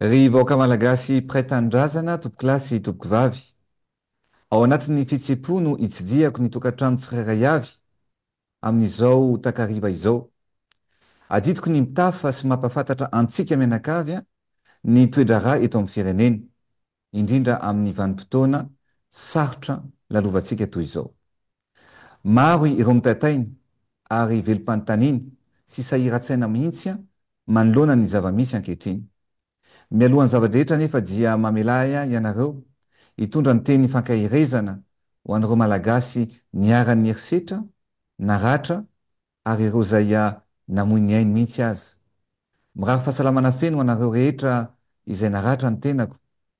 Ry vahoaka Malagasy mpiray tanindrazana, tompokolahy sy tompokovavy. Ao anatin'ny fihetseham-po no itsidihako ny tokantrano tsirairay avy amin'izao takariva izao. Adidiko ny mitafa sy mampahafantatra antsika mianakavy ny toe-draharaha eto amin'ny firenena, indrindra amin'ny vanim-potoana sarotra lalovantsika toy izao. Maro ireo mitaintaina ary velom-panontaniana sy sahiran-tsaina mihitsy manoloana ny zava-misy ankehitriny. Mialohan'ny zava-drehetra anefa dia mamelà ahy ianareo hitondra ny teny fankaherezana ho an'ireo Malagasy niharan'ny herisetra, naratra ary ireo izay namoy ny ainy mihitsy aza. Mirary fahasalamana feno ho anareo rehetra izay naratra ny tenako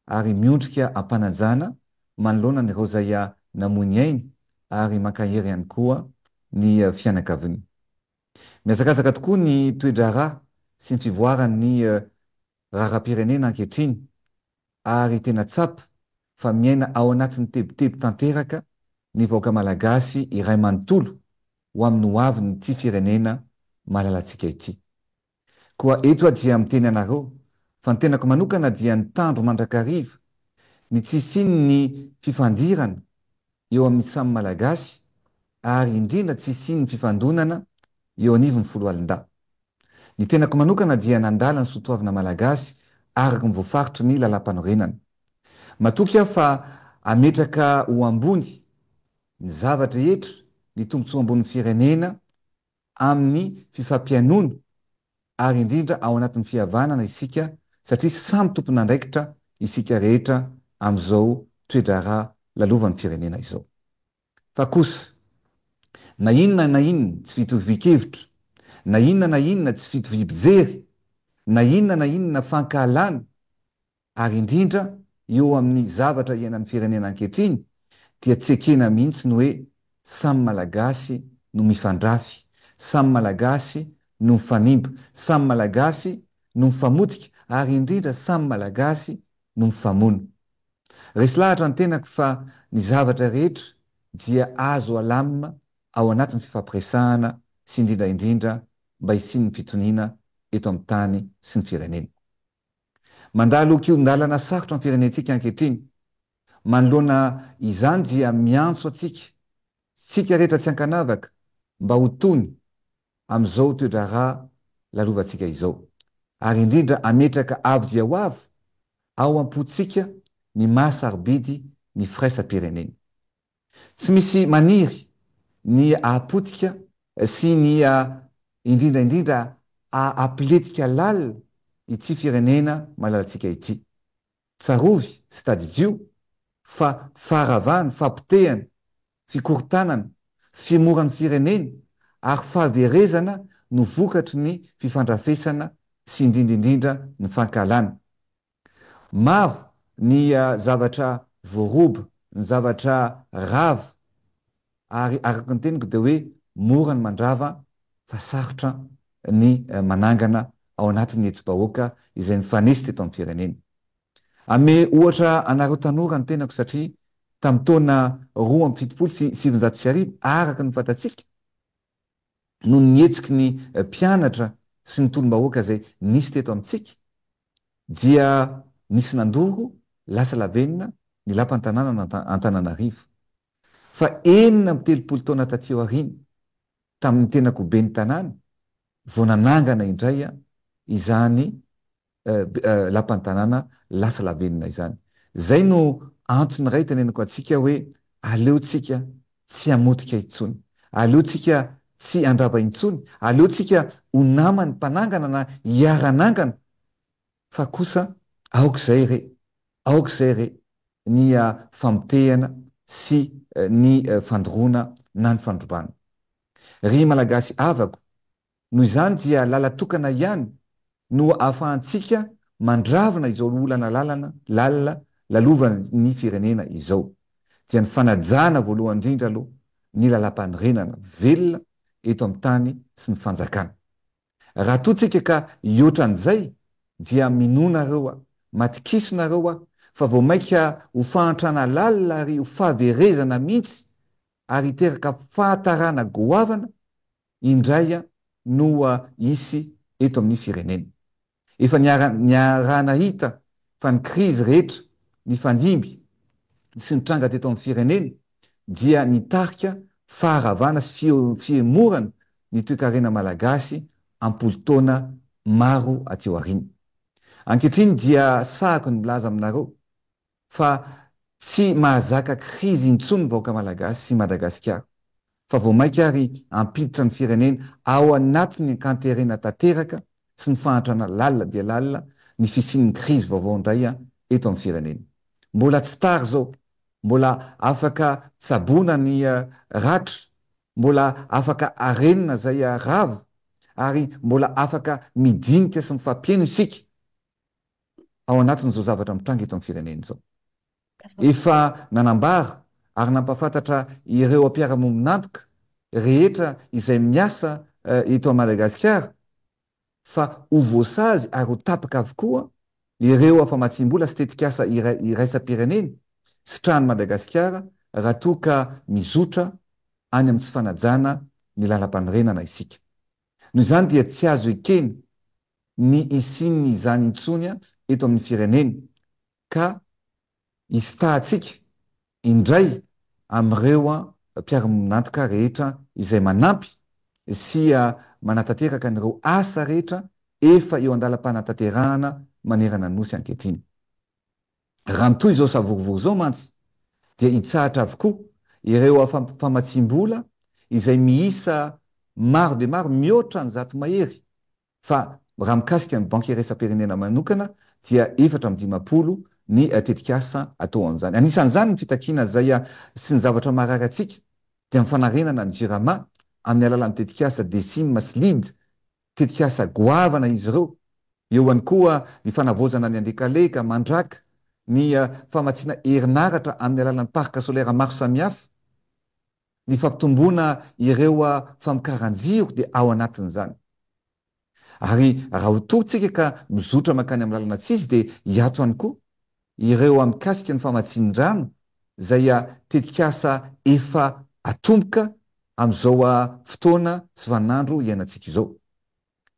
ary miondrika am-panajana manoloana an'ireo izay namoy ny ainy ary mankahery ihany koa ny fianakaviany. Mihazakazaka tokoa ny toe-draharaha sy ny fivoaran'ny raharaham-pirenena ankehitriny ary tena tsapa fa miaina ao anatin'ny tebiteby tanteraka ny vahoaka Malagasy iray manontolo ho amin'ny hoavin'ity firenena malalantsika ity. Koa eto aho dia miteny anareo fa ny tenako manokana dia nitandro mandrakariva ny tsy hisian'ny fifandirana eo amin'ny samy Malagasy ary indrindra tsy hisian'ny fifandonana eo anivon'ny foloalindahy. Ny tenako manokana dia nandala ny soatoavina Malagasy araka ny voafaritry ny lalàmpanorenana. Matoky aho fa hametraka ho ambony ny zava-drehetra ny tombontsoa ambonin'ny firenena amin'ny fifampihainoana ary indrindra ao anatin'ny fihavanana isika satria samy tompon'andraikitra isika rehetra amin'izao toe-draharaha lalovan'ny firenena izao. Fa kosa, na inona na inona tsy fitovian-kevitra, na inona na inona tsy fitoviam-pijery, na inona na inona fankahalana, ary indrindra eo amin'ny zavatra iainan'ny firenena ankehitriny dia tsy ekena mihitsy ny hoe samy Malagasy no mifandrafy, samy Malagasy no mifanimba, samy Malagasy no mifamotika ary indrindra samy Malagasy no mifamono. Resy lahatra ny tenako fa ny zavatra rehetra dia azo alamina ao anatin'ny fifampiresahana sy indrindra indrindra mba hisian'ny fitoniana eto amin'ny tany sy ny firenena. Mandalo kihon-dalana sarotra ny firenentsika ankehitriny. Manoloana izany dia miantso antsika, tsika rehetra tsy ankanavaka, mba ho tony amin'izao toe-draharaha lalovantsika izao. Ary indrindra hametraka avo dia ho avo ao am-pontsika ny maha sarobidy ny firaisam-pirenena. Tsy misy maniry ny hahapotika sy ny indrindra indrindra hahapiletika lalina ity firenena malalantsika ity. Tsarovy sy tadidio fa faharavana, fahapotehana, fikorontanana, fihemoran'ny firenena ary fahaverezana no vokatry ny fifandrafesana sy indrindra indrindra ny fankahalana. Maro ny zavatra voaroba, ny zavatra rava ary araka ny teniko dia hoe mora ny mandrava fa sarotra ny manangana ao anatin'ny hetsi-bahoaka izay nifanesy teto amin'ny firenena. Hanome ohatra anareo tanora ny tenako satria tamin'ny taona 1972 araka ny fantatsika noho ny hetsiky ny mpianatra sy ny tolom-bahoaka izay nisy teto amintsika dia nisy nandoro lasa lavenona ny lapan'ny tanàna Antananarivo. Fa 36 taona taty aoriana, tamin'ny tenako ben'ny tanàna, vao nanangana indray izany lapan'ny tanàna lasa lavenona izany. Izay no antony iray itenenako antsika hoe aleo tsika tsy hamotika intsony, aleo tsika tsy handrava intsony, aleo tsika ho naman'ny mpanangana na hiara-hanangana fa kosa aoka izay re, aoka izay re ny famotehana sy ny fandoroana na ny fandrobana. Ry Malagasy havako, Noho izany dia lala-tokana ihany no ahafahantsika mandravona izao olana lalana lalina lalovan'ny firenena izao, dia ny fanajana voalohany indrindra aloha ny lalàmpanorenana velona eto amin'ny tany sy ny fanjakana. Raha toa tsika ka hihoatra an'izay dia minoa nareo aho, matokiso nareo aho fa vao mainka ho fahantrana lalina ary ho fahaverezana mihitsy ary hiteraka fahatarana goavana indray no hisy eto amin'ny firenena. Efa niaraha-nahita fa ny krizy rehetra nifandimby sy nitranga teto amin'ny firenena dia nitarika faharavana sy fihemorana ny toekarena malagasy am-polo taona maro aty aoriana. Ankehitriny dia sahako ny milaza aminareo fa tsy mahazaka krizy intsony ny vahoaka malagasy sy Madagasikara fa vao mainka ary hampiditra ny firenena ao anatin'ny ankanterena tanteraka sy ny fahantrana lalina dia lalina ny fisian'ny krizy vaovao indray eto amin'ny firenena. Mbola tsy tara izao, mbola afaka tsaboina ny ratra, mbola afaka arenina izay rava ary mbola afaka midinika sy mifampihaino isika ao anatin'izao zavatra mitranga eto amin'ny firenena izao. Efa nanambara ary nampahafantatra ireo mpiara-mombon'antoka rehetra izay miasa eto Madagasikara fa ho voasazy ary ho tapaka avokoa ireo famatsiam-bola sy tetikasa iraisam-pirenena sitrahan'i Madagasikara raha toa ka mizotra any amin'ny tsy fanajana ny lalampanorenana isika. Noho izany dia tsy azo ekena ny hisian'izany intsony eto amin'ny firenena ka hisitahantsika indray amin'ireo mpiara-monantoka rehetra izay manampy sy manatanteraka an'ireo asa rehetra efa eo an-dalam-panatanterahana manerana ny Nosy ankehitriny. Raha mitohy izao savorovoro izao mantsy dia hitsahatra avokoa ireo famatsiam-bola izay miisa maro dia maro mihoatra ny zato mahery Fa raha mikasika ny Banky Iraisam-pirenena manokana dia 54 ny tetikasa atao amin'izany. Anisan'izany ny fitakiana izay sy ny zavatra maharary antsika dia ny fanarenana ny Jirama amin'ny alalan'ny tetikasa Decim sy Lead, tetikasa goavana izy ireo. Eo ihany koa ny fanavaozana ny Andekaleka, Mandraka, ny famatsiana herinaratra amin'ny alalan'ny parc solaire maro samihafa. Ny fampitomboana ireo famokaran-jiro dia ao anatin'izany. Ary raha ho toa tsika ka mizotra mankany amin'ny lalana tsy izy dia hiato ihany koa ireo mikasika ny famatsian-drano izay tetikasa efa atomboka amin'izao fotoana sy vaninandro iainantsika izao.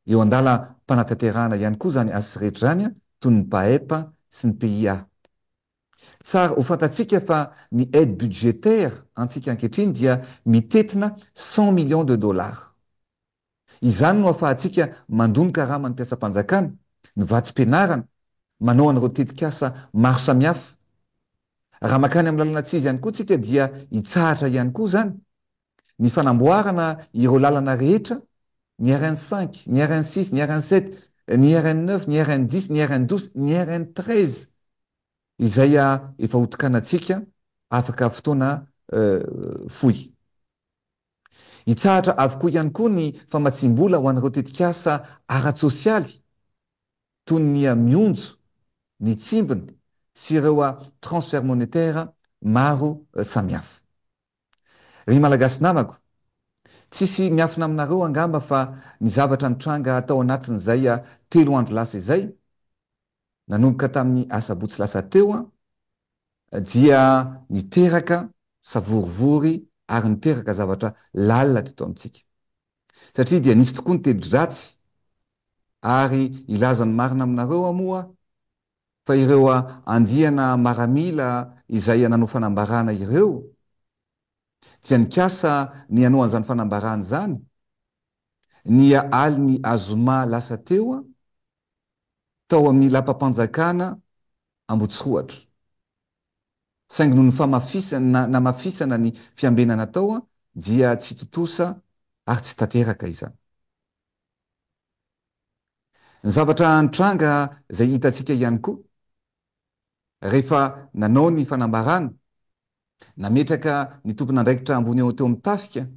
Eo an-dalam-panatanterahana ihany koa izany asa rehetra izany toy ny PAEP sy ny PIA. Tsara ho fantatsika fa ny aide budgétaire antsika ankehitriny dia mitetina cent millions de dollars. Izany no afahantsika mandoa ny karaman'ny mpiasam-panjakana, ny vatsim-pianarana, manao an'ireo tetikasa maro samihafa. Raha mankany amin'ny lalana tsy izy ihany koa tsika dia hitsahatra ihany koa izany ny fanamboarana ireo lalana rehetra, ny RN cinq, ny RN six, ny RN sept, ny RN neuf, ny RN dix, ny RN douze, ny RN treize izay efa hotokanantsika afaka fotoana fohy. Hitsahatra avokoa ihany koa ny famatsiam-bola ho an'ireo tetikasa ara-tsosialy toy ny mionjo, ny tsimbina sy ireo transfert monétaire maro samihafa. Ry Malagasy namako, tsisy miafina aminareo angamba fa ny zavatra nitranga tao anatin'izay telo andro lasa izay, nanomboka tamin'ny asabotsy lasa teo dia niteraka savorivory ary niteraka zavatra lalina teto amintsika. Satria dia nisy tokoa ny teti-dratsy ary hilaza ny marina aminareo aho moa fa ireo andiana maramila izay nanao fanambarana ireo dia nikasa ny hanao an'izany fanambarana izany ny alin'ny azoma lasa teo tao amin'ny lapam-panjakana Ambotsirohatra. Saingy noho ny famafisana namafisana ny fiambenana tao dia tsy tontosa ary tsy tanteraka izany. Ny zavatra nitranga izay hitantsika ihany koa, rehefa nanao ny fanambarana, nametraka ny tompon'andraikitra ambony eo teo amin'ny tafika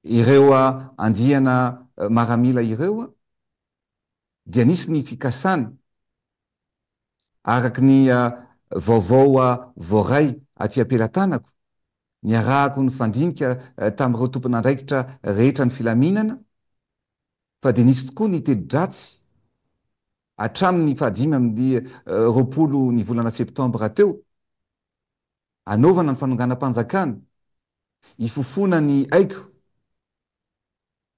ireo andiana maramila ireo, dia nisy ny fikasana, araka ny vaovao voaray aty am-pelatanako, niarahako nifandinika tamin'ireo tompon'andraikitra rehetra ny filaminana, fa dia nisy tokoa ny teti-dratsy hatramin'ny fahadimy amby 20 ny volana septambra teo, hanaovana ny fanonganam-panjakana, hifofoana ny aiko.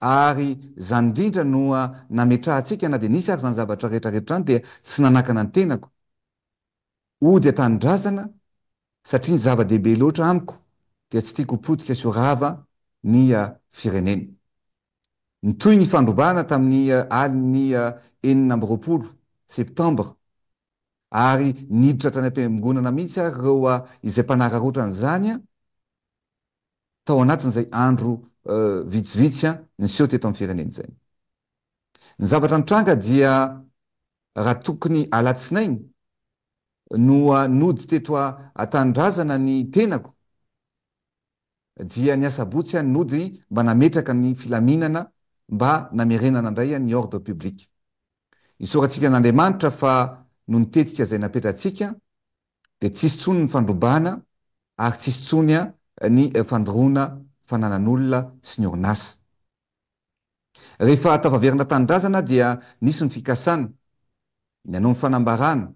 Ary izany indrindra no nametrahantsika na dia nisy ary izany zavatra rehetra rehetra izany dia tsy nanakana ny tenako hody an-tanindrazana satria ny zava-dehibe loatra amiko dia tsy tiako ho potika sy ho rava ny firenena. Nitohy ny fandrobana tamin'ny alin'ny 26 septambra ary niditra hatrany am-piangonana mihitsy ary ireo izay mpanararaotra an'izany tao anatin'izay andro vitsivitsy niseho teto amin'ny firenena izay. Ny zavatra nitranga dia raha tokony alatsinainy no nody teto an-tanindrazana ny tenako dia ny asabotsy aho nody mba nametraka ny filaminana mba namerenana indray ny ordre public. Isaorantsika an'Andriamanitra fa noho ny tetika izay napetratsika dia tsisy intsony ny fandrobana ary tsisy intsony ny fandoroana fananan'olona sy ny orinasa. Rehefa tafaverina an-tanindrazana dia nisy ny fikasana ny hanao ny fanambarana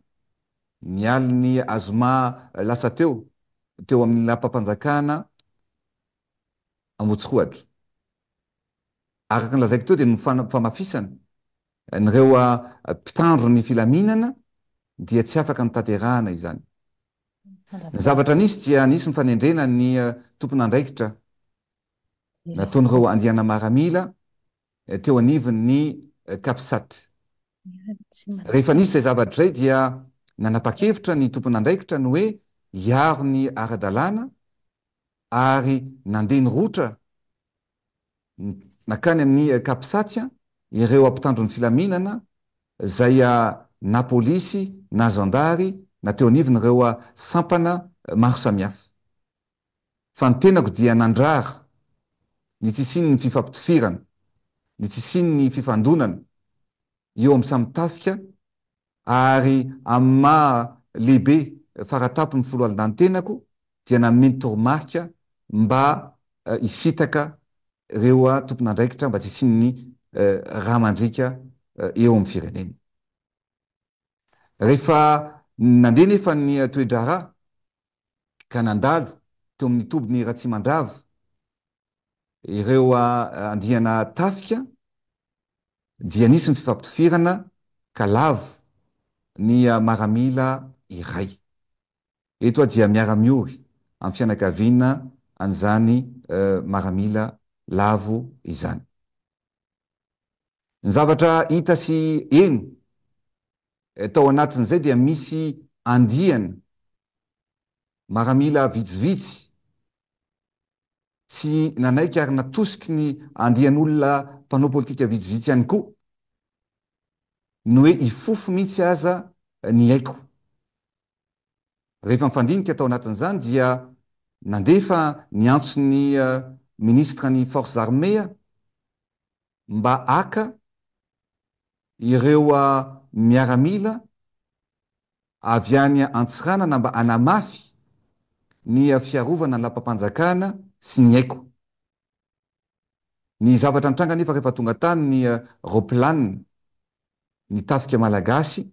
ny alin'ny azoma lasa teo, teo amin'ny lapam-panjakana Ambohitsirohatra. Araka ny lazaiko teo dia ny famafisana an'ireo mpitandro ny filaminana dia tsy afaka notanterahana izany. Ny zavatra nisy dia nisy ny fanendrena ny tompon'andraikitra nataon'ireo andiana maramila teo anivon'ny Capsat. Rehefa nisy izay zavatra izay dia nanapa-kevitra ny tompon'andraikitra ny hoe hiaro ny ara-dalàna ary nandeha nirotra nankany amin'ny Capsat ireo mpitandro ny filaminana izay na polisy na zandary na teo anivon'ireo sampana maro samihafa. Fa ny tenako dia nandrara ny tsy hisian'ny fifampitifirana, ny tsy hisian'ny fifandonana eo amin'ny samy tafika ary amin'ny maha lehibe faratampony foloalindahy ny tenako dia nanome ny toromarika mba hisintaka ireo tompon'andraikitra mba tsy hisian'ny rà mandriaka eo amin'ny firenena. Rehefa nandeha nefa ny toe-draharaha ka nandalo teo amin'ny tobin'i Ratsimandrava ireo andiana tafika dia nisy ny fifampitifirana ka lavo ny maramila iray. Eto aho dia miara-miory amin'ny fianakaviana an'izany maramila lavo izany. Ny zavatra hita sy heno tao anatin'izay dia misy andiana maramila vitsivitsy tsy nanaiky ary natosiky ny andian'olona mpanao politika vitsivitsy ihany koa ny hoe hifofo mihitsy aza ny aiko. Rehefa nifandinika tao anatin'izany dia nandefa niantso ny ministre ny forces armées mba haka ireo miaramila avy any Antsiranana mba hanamafy ny fiarovana ny lapam-panjakana sy ny aiko. Ny zavatra nitranga anefa rehefa tonga tany ny raoplanina ny tafika malagasy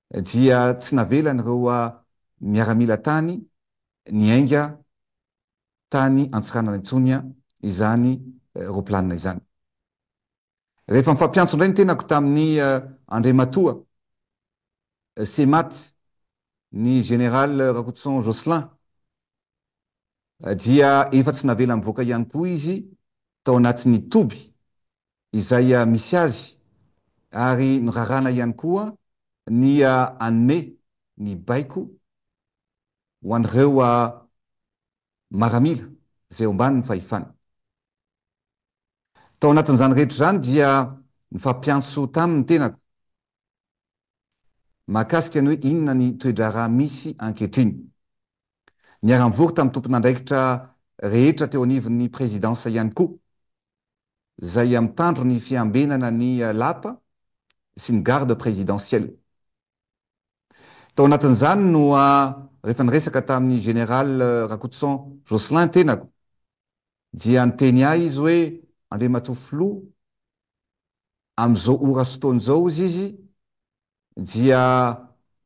dia tsy navelan'ireo miaramila tany niainga tany Antsiranana intsony izany raoplanina izany. Rehefa nifampiantso indray ny tenako tamin'ny Andriamatoa Semat ny Général Rakotoson Jocelyn dia efa tsy navela nivoaka ihany koa izy tao anatin'ny toby izay misy azy ary norarana ihany koa ny hanome ny baiko ho an'ireo maramila izay eo ambanin'ny fahefany. Tao anatin'izany rehetra izany dia nifampiantso taminy ny tenako mahakasika ny hoe inona ny toe-draharaha misy ankehitriny. Niara-nivory tamin'ny tompon'andraikitra rehetra teo anivon'ny prezidansa ihany koa, izay mitandro ny fiambenana ny lapa sy ny garde présidentielle. Tao anatin'izany no rehefa niresaka tamin'ny Général Rakotoson Jocelyn tenako dia niteny ahy izy hoe Andriamatoa Filoha amin'izao ora sy fotoana izao hozy izy dia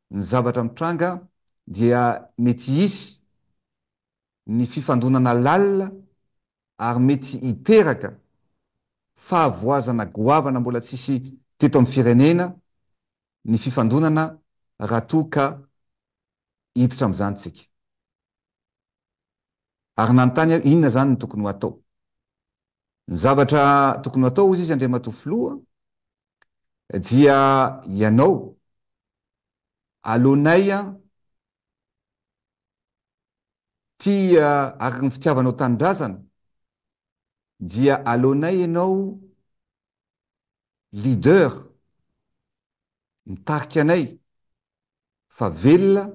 ny zavatra mitranga dia mety hisy ny fifandonana lalina ary mety hiteraka. fahavoazana goavana mbola tsisy teto amin'ny firenena ny fifandonana raha toa ka hiditra amin'izany tsika. Ary nanontany aho inona izany no tokony ho atao. Ny zavatra tokony ho atao hozy izy Andriamatoa Filoha dia ianao aloanay tia araka ny fitiavanao tanindrazana dia aloanay ianao leader mitarika anay fa velona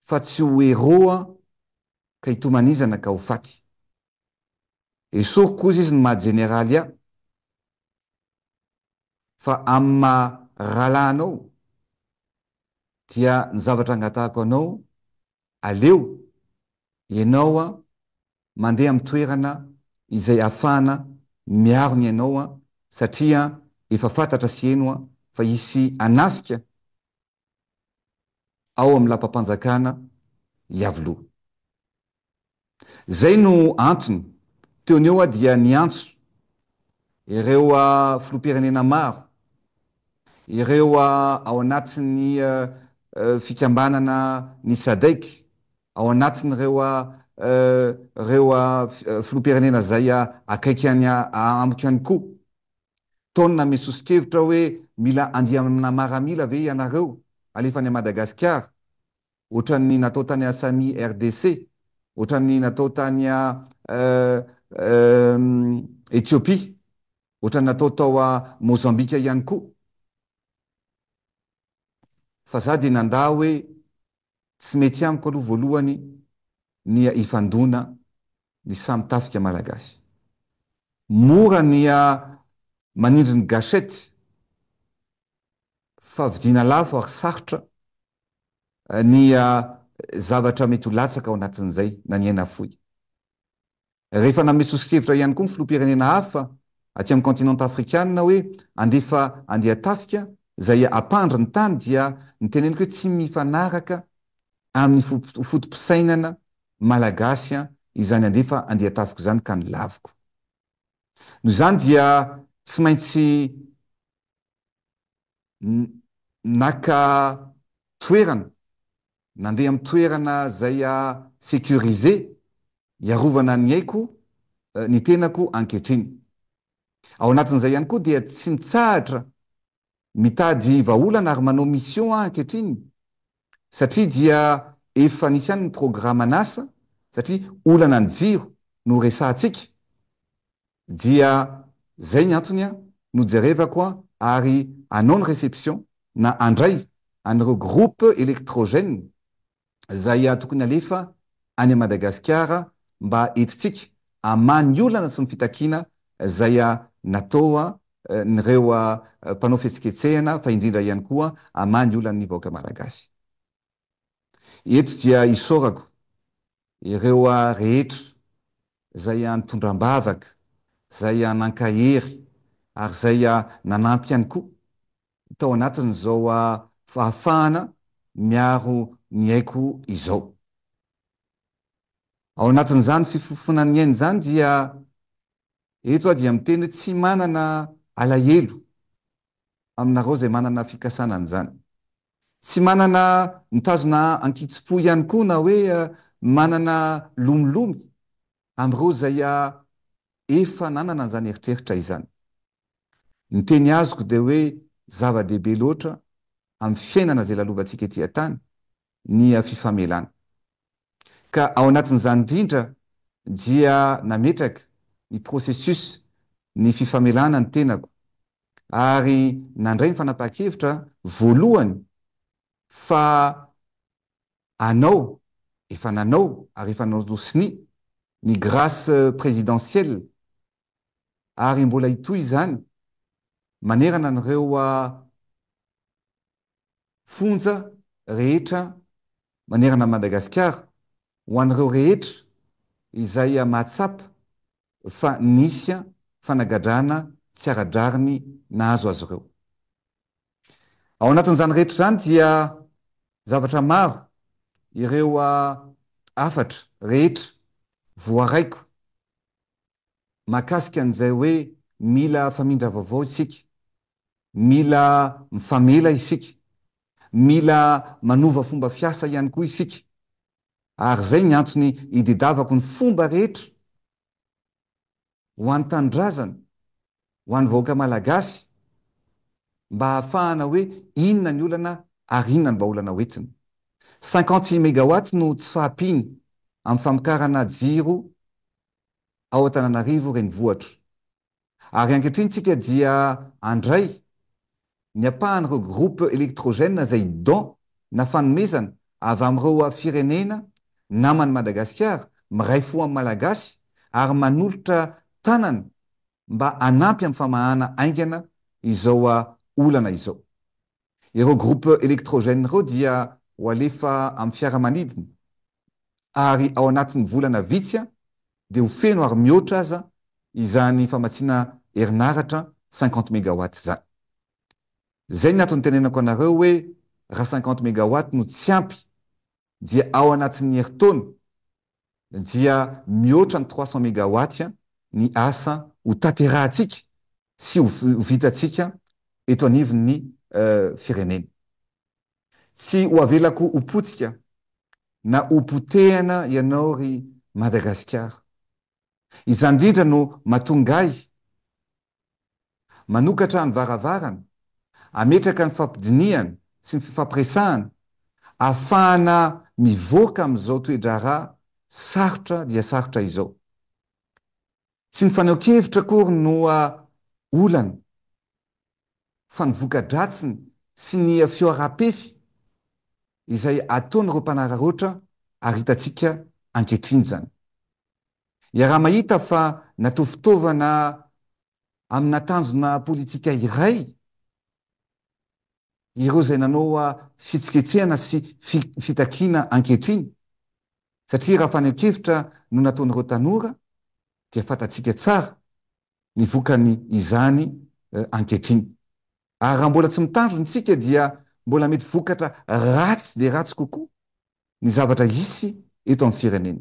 fa tsy ho héros ka hitomanizana ka ho faty. Esoriko hozy izy ny maha jeneraly ahy fa amin'ny maha rahalahy anao dia ny zavatra angatahako anao aleo ianao mandeha amin'ny toerana izay ahafahana miaro ny ainao satria efa fantatra sy heno fa hisy hanafika ao amin'ny lapam-panjakana Iavoloha. Izay no antony, teo no eo aho dia niantso ireo filoham-pirenena maro, ireo ao anatin'ny fikambanana ny Sadec, ao anatin'ireo ireo filoham-pirenena izay akaiky any amiko ihany koa. Tao ny nanome soso-kevitra hoe mila andiana maramila ve ianareo alefa any Madagasikara ohatran'ny natao tany Asami RDC, ohatran'ny natao tany Ethiopie, ohatran'ny natao tao Mozambika ihany koa. Fa za dia nandà hoe tsy mety amiko aloha voalohany ny hifandona ny samy tafika malagasy. Mora ny manindry ny gâchette fa vidiana lafo ary sarotra ny zavatra mety ho latsaka ao anatin'izay na ny aina afoy. Rehefa nanome soso-kevitra ihany koa ny filoham-pirenena hafa aty amin'ny kaontinanta afrikana hoe andefa andian-tafika izay hampandry ny tany dia niteneniko hoe tsy mifanaraka amin'ny foto-pisainana malagasy izany andefa andian-tafika izany ka nolaviko. Noho izany dia tsy maintsy naka toerana, nandeha amin'ny toerana izay sécurisé hiarovana ny aiko ny tenako ankehitriny. Ao anatin'izay ihany koa dia tsy mitsahatra mitady vahaolana ary manao mission aho ankehitriny satria dia efa nisy ihany ny programan'asa satria olana ny jiro no resahantsika dia zay ny antony no jerevako ary hanao ny réception na handray an'ireo groupe électrogène zay tokony alefa any Madagasikara mba entintsika hamaha ny olana sy ny fitakiana zay natao n'ireo mpanao fihetsiketsehana fa indrindra ihany koa hamaha ny olan'ny vahoaka malagasy. Eto dia isaorako ireo rehetra izay nitondra am-bavaka, izay nankahery ary izay nanampy ihany koa tao anatin'izao fahafahana miaro ny aiko izao. Ao anatin'izany fifofoana ny aina izany dia eto aho dia miteny hoe tsy manana alahelo aminareo izay manana fikasana an'izany. Tsy manana mitazona ankitsim-po ihany koa na hoe manana lomilomy amin'ireo izay efa nanana an'izany eritreritra izany. Ny teny azoko dia hoe zava-dehibe loatra amin'ny fiainana izay lalovantsika ety an-tany ny fifamelana. Ka ao anatin'izany indrindra dia nametraka ny processus ny fifamelana ny tenako ary nandray ny fanapahan-kevitra voalohany fa hanao, efa nanao ary efa nanao sonia ny grâce présidentielle ary mbola hitohy izany manerana an'ireo fonja rehetra manerana an'i Madagasikara ho an'ireo rehetra izay mahatsapa fa nisy fanagadrana tsy ara-drariny nahazo azy ireo. Ao anatin'izany rehetra izany dia zavatra maro ireo hafatra rehetra voaraiko mahakasika an'izay hoe mila famindra vaovao isika, mila mifamela isika, mila manova fomba fiasa ihany koa isika. Ary izay ny antony idedavako ny fomba rehetra ho an'ny tanindrazana, ho an'ny vahoaka malagasy mba hahafahana hoe inona ny olana ary inona ny vahaolana hoentina. 50 megawatts no tsy fahampiany amin'ny famokarana jiro ao Antananarivo renivohitra. Ary ankehitriny tsika dia handray ny ampahan'ireo groupe électrogène izay don na fanomezana avy amin'ireo firenena naman'i Madagasikara, miray fo amin'ny Malagasy ary manolotra tanana mba hanampy amin'ny famahana haingana izao olana izao. Ireo groupe électrogène ireo dia ho alefa amin'ny fiaramanidina ary ao anatin'ny volana vitsy dia ho feno ary mihoatra aza izany famatsiana herinaratra 50 megawatts izany. Izay ny antony itenenako anareo hoe raha 50 megawatts no tsy ampy dia ao anatin'ny herintaona dia mihoatra ny 300 megawatts ny asa ho tanterahantsika sy ho vitantsika eto anivon'ny firenena. Tsy ho avelako ho potika na ho potehana ianao ry Madagasikara. Izany indrindra no mahatonga ahy manokatra ny varavarana, hametraka ny fampidinihana sy ny fifampiresahana ahafahana mivoaka amin'izao toe-draharaha sarotra dia sarotra izao. Tsy ny fanehoan-kevitra akory no olana fa ny voka-dratsiny sy ny fihoaram-pefy izay ataon'ireo mpanararaotra ary hitantsika ankehitriny izany. Iaraha-mahita fa natao fitaovana amina tanjona politika iray ireo izay nanao fihetsiketsehana sy fitakiana ankehitriny satria raha fanehoan-kevitra no nataon'ireo tanora dia fantatsika tsara ny vokany izany ankehitriny. Ary raha mbola tsy mitandrina isika dia mbola mety vokatra ratsy dia ratsy kokoa ny zavatra hisy eto amin'ny firenena.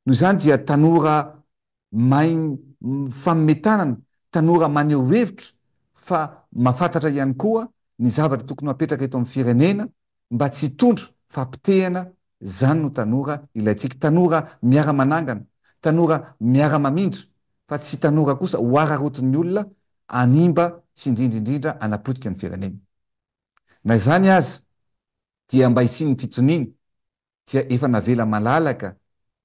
Noho izany dia tanora mahay mifanome tanana, tanora maneho hevitra fa mahafantatra ihany koa ny zavatra tokony ho apetraka eto amin'ny firenena mba tsy hitondra fahapotehana, izany no tanora ilaintsika, tanora miara-manangana, tanora miara-mamindra fa tsy tanora kosa ho araraotin'ny olona hanimba sy indrindra indrindra hanapotika ny firenena. Na izany aza dia mba hisian'ny fitoniana dia efa navela malalaka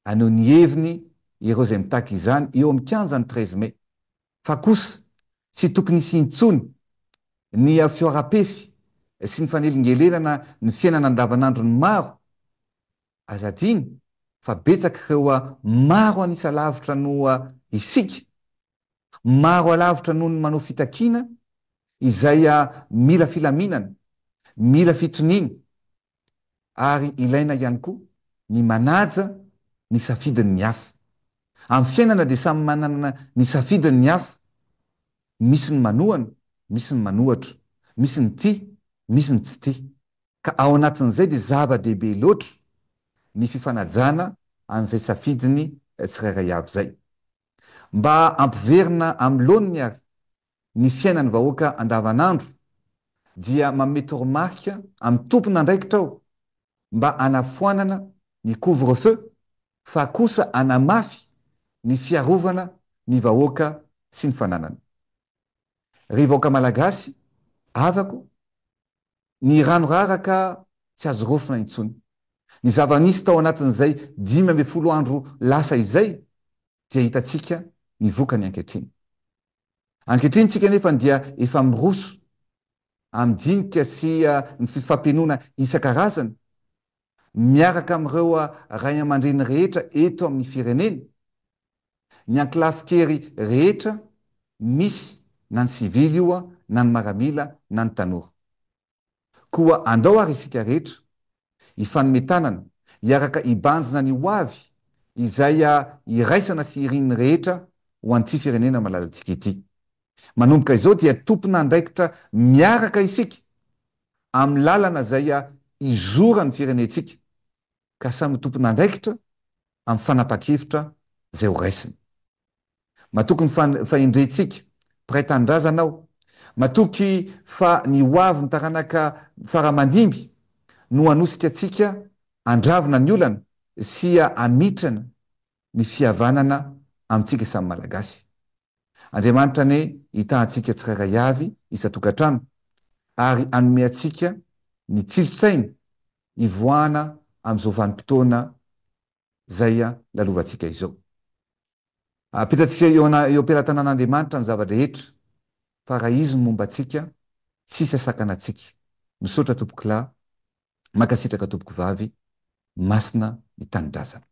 haneho ny heviny ireo izay mitaky izany eo amin'ny kianjan'ny 13 mai fa kosa tsy tokony hisy intsony ny fihoaram-pefy sy ny fanelingelenana ny fiainana andavanandron'ny maro. Aza adino fa betsaka ireo maro an'isa lavitra noho isika, maro alavitra noho ny manao fitakiana izay mila filaminana, mila fitoniana ary ilaina ihany koa ny manaja ny safidin'ny hafa. Amin'ny fiainana dia samy manana ny safidiny ny hafa, misy ny manohana, misy ny manohatra, misy ny tia, misy ny tsy tia. Ka ao anatin'izay dia zava-dehibe loatra ny fifanajana an'izay safidiny tsirairay avy izay. Mba hampiverina amin'ny laoniny ary ny fiainan'ny vahoaka andavanandro dia manome toromarika amin'ny tompon'andraikitra aho mba hanafoanana ny couvre feu fa kosa hanamafy ny fiarovana ny vahoaka sy ny fananany. Ry vahoaka Malagasy havako, ny rano raraka tsy azo raofina intsony. Ny zava-nisy tao anatin'izay 15 andro lasa izay dia hitantsika ny vokany ankehitriny. Ankehitriny tsika anefa dia efa miroso amin'ny dinika sy ny fifampinoana isan-karazany miaraka amin'ireo ray aman-dreny rehetra eto amin'ny firenena, ny ankolafin-kery rehetra misy na ny sivily io na ny maramila na ny tanora. Koa andao ary isika rehetra hifanome tanana, hiaraka hibanjina ny ho avy izay iraisana sy irin'ny rehetra ho an'ity firenena malalantsika ity. Manomboka izao dia tompon'andraikitra miaraka isika amin'ny lalana izay hizoran'ny firenentsika ka samy ho tompon'andraikitra amin'ny fanapan-kevitra izay ho raisina. Matoky ny fahendrentsika Mpiray tanindrazana aho. Matoky fa ny ho avy ny taranaka fara-mandimby no hanosika antsika handravona ny olana sy hamitrana ny fihavanana amintsika samy Malagasy. Andriamanitra anie hitaha antsika tsirairay avy isan-tokantrano ary hanome antsika ny tsilo-tsaina hivoahana amin'izao vanim-potoana izay lalovantsika izao. Apetratsika eo eo am-pelatanan'Andriamanitra ny zava-drehetra fa raha Izy no momba antsika, tsisy hasakana antsika. Misaotra tompokolahy, mankasitraka tompokovavy, masina ny tanindrazana.